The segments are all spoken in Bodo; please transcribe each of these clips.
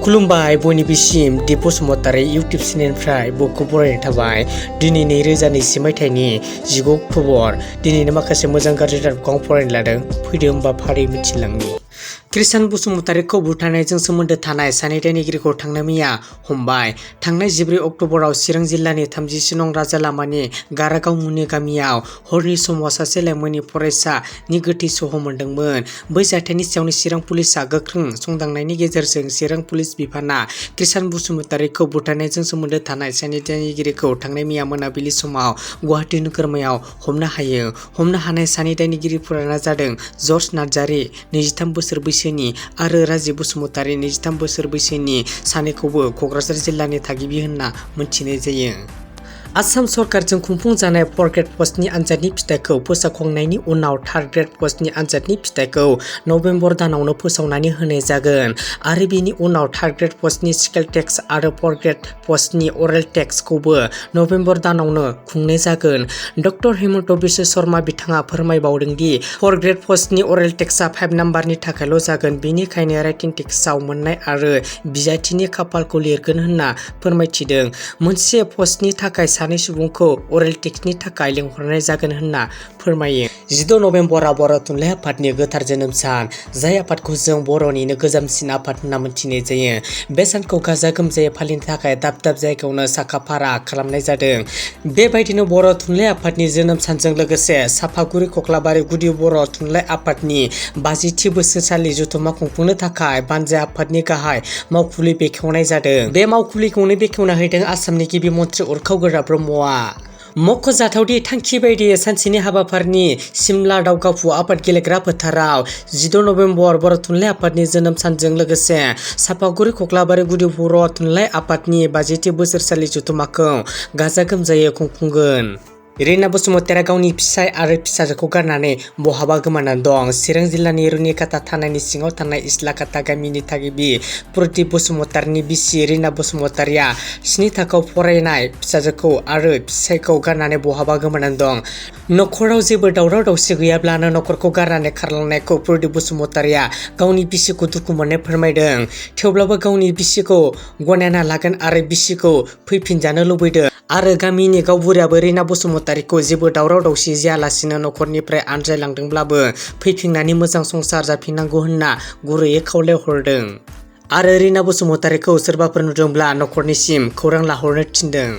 खुलुमबाय बयनिबोसिम दीप बसुमतारी इउटुब चेनेलनिफ्राय बयखौबो बरायनाय थाबाय। दिनै 2020 मायथाइनि 19 अक्ट'बर। दिनैनो माखासे मोजां गाज्रि रादाबखौ आं फरायनो लादों। फैदो होमबा फारियै मिथिलांनि। कृष्ण बसुमतारीखौ बुथारनायजों सोमोन्दो थानाय सानै दायनिगिरिखौ थांनाय मैया हमबाय। थांनाय 14 अक्ट'बराव चिरां जिल्लानि 30 नं राजालामानि गारागाव मुंनि गामियाव हरनि समाव सासे लाइमोननि फरायसानि गोथै सह' मोन्दोंमोन। बै जाथायनि सायावनो चिरां पुलिसआ गोख्रों संदांनायनि गेजेरजों चिरां पुलिस बिफाना कृष्ण बसुमतारीखौ बुथारनायजों सोमोन्दो थानाय सानै दायनिगिरिखौ थांनाय मैया मोनाबिलि समाव गुवाहाटी नोगोरमायाव हमनो हायो। हमनो हानाय सानै दायनिगिरिफोरानो जादों जर्ज नार्जारी 23 बोसोर बैसोनि आरो राजिब बसुमतारी 23 बोसोर बैसोनि। सानैखौबो क'क्राझार जिल्लानि थागिबि होनना मोनथिनाय जायो। आसाम सरकारजों खुंफुंजानाय 4th ग्रेड पस्टनि आनजादनि फिथाइखौ फोसावखांनायनि उनाव 3rd ग्रेड पस्टनि आनजादनि फिथाइखौ नबेम्बर दानावनो फोसावनानै होनाय जागोन आरो बेनि उनाव 3rd ग्रेड पस्टनि स्केल टेक्स आरो 4th ग्रेड पस्टनि अरेल टेक्सखौबो नबेम्बर दानावनो खुंनाय जागोन। डक्टर हेमन्त बिश्व शर्मा बिथाङा फोरमायबावदों दि 4th ग्रेड पस्टनि अरेल टेक्सआ 5 नाम्बारनि थाखायल' जागोन, बेनिखायनो राइटिं टेक्सआव मोननाय आरो बिजाथिनि खाफालखौ लिरगोन होनना फोरमायथिदों। मोनसे पस्टनि थाखाय सानै सुबुंखौ अरेल टेक्सनि थाखाय लेंहरनाय जागोन होनना फोरमायो। 16 नबेम्बरा बर' थुनलाइ आफादनि गोथार जोनोम सान, जाय आफादखौ जों बर'निनो गोजामसिन आफाद होनना मिथिनाय जायो। बे सानखौ गाजा गोमजायै फालिनो थाखाय दाब दाब जायगायावनो साखाफारा खालामनाय जादों। बेबायदिनो बर' थुनलाइ आफादनि जोनोम सानजों लोगोसे सापागुरि कक्लाबारि गुदि बर' थुनलाइ आफादनि 50थि बोसोरसालि जथुम्मा खुंफुंनो थाखाय बानजाय आफादनि गाहाय मावखुलि बेखेवनाय जादों। बे मावखुलिखौनो बेखेवना होदों आसामनि गिबि मन्थ्रि उरखाव ब्रह्मआ। मख'जाथावदि थांखि बायदियै सानसेनि हाबाफारिनि सिमला दावगाफु आफाद गेलेग्रा फोथाराव 16 नबेम्बर बर' थुनलाइ आफादनि जोनोम सानजों लोगोसे सापागुरि कक्लाबारि गुदि बर' थुनलाइ आफादनि 50थि बोसोरसालि जथुम्माखौ गाजा गोमजायै खुंफुंगोन। रीना बसुमतारीया गावनि फिसाय आरो फिसाजोखौ गारनानै बहाबा गोमानानै दं। चिरां जिल्लानि रुनिकाटा थानायनि सिङाव थानाय इस्लाकाटा गामिनि थागिबि प्रदीप बसुमतारीनि बिसि रीना बसुमतारीया 7 थाखोआव फरायनाय फिसाजोखौ आरो फिसायखौ गारनानै बहाबा गोमानानै दं। नखराव जेबो दावराव दावसि गैयाब्लानो नखरखौ गारनानै खारलांनायखौ प्रदीप बसुमतारीया गावनि बिसिखौ दुखु मोननाय फोरमायदों। थेवब्लाबो गावनि बिसिखौ गनायना लागोन आरो बिसिखौ फैफिनजानो लुबैदों आरो गामिनि गावबुरायाबो रीना बसुमतारीखौ जेबो दावराव दावसि जायालासिनो नखरनिफ्राय आनज्रायलांदोंब्लाबो फैफिननानै मोजां संसार जाफिननांगौ होनना गुरैयै खावलायहरदों आरो रीना बसुमतारीखौ सोरबाफोर नुदोंब्ला नखरनिसिम खौरां लाहरनो थिनदों।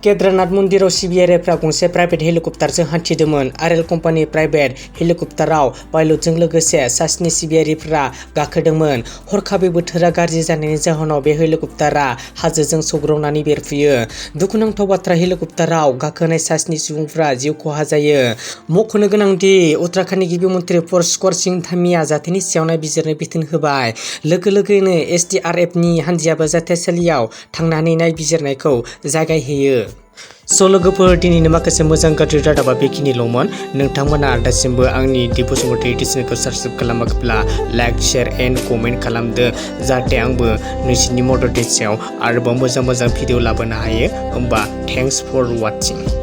केदारनाथ मन्दिराव सिबियारिफ्रा गंसे प्राइभेट हेलिकप्टारजों हान्थिदोंमोन। आरेल कम्पानि प्राइभेट हेलिकप्टाराव पाइलटजों लोगोसे सा 7 सिबियारिफ्रा गाखोदोंमोन। हरखाबै बोथोरा गाज्रि जानायनि जाहोनाव बे हेलिकप्टारा हाजोजों सौग्रावनानै बेरफुयो। दुखुनांथाव बाथ्रा, हेलिकप्टाराव गाखोनाय सा 7 सुबुंफ्रा जिउ खहा जायो। मख'नो गोनांदि उत्तराखन्डनि गिबि मन्थ्रि पुष्कर सिं धामीया जाथायनि सायाव नायबिजिरनो बिथोन होबाय। लोगो लोगोनो SDRFनि हान्जायाबो जाथायसालियाव थांनानै नायबिजिरनायखौ जागायहैयो। लोगोफोर, दिनैनो माखासे मोजां गाज्रि रादाबा बेखिनिल'मोन। नोंथांमोना दासिमबो आंनि दीप बसुमतारी चेनेलखौ साबस्क्राइब खालामाखैब्ला लाइक, शेयार एन्ड कमेन्ट खालामदो, जाहाथे आंबो नोंसिनि मददनि सायाव आरोबाव मोजां भिडिअ लाबोनो हायो। होमबा थेंक्स फर वाचिं।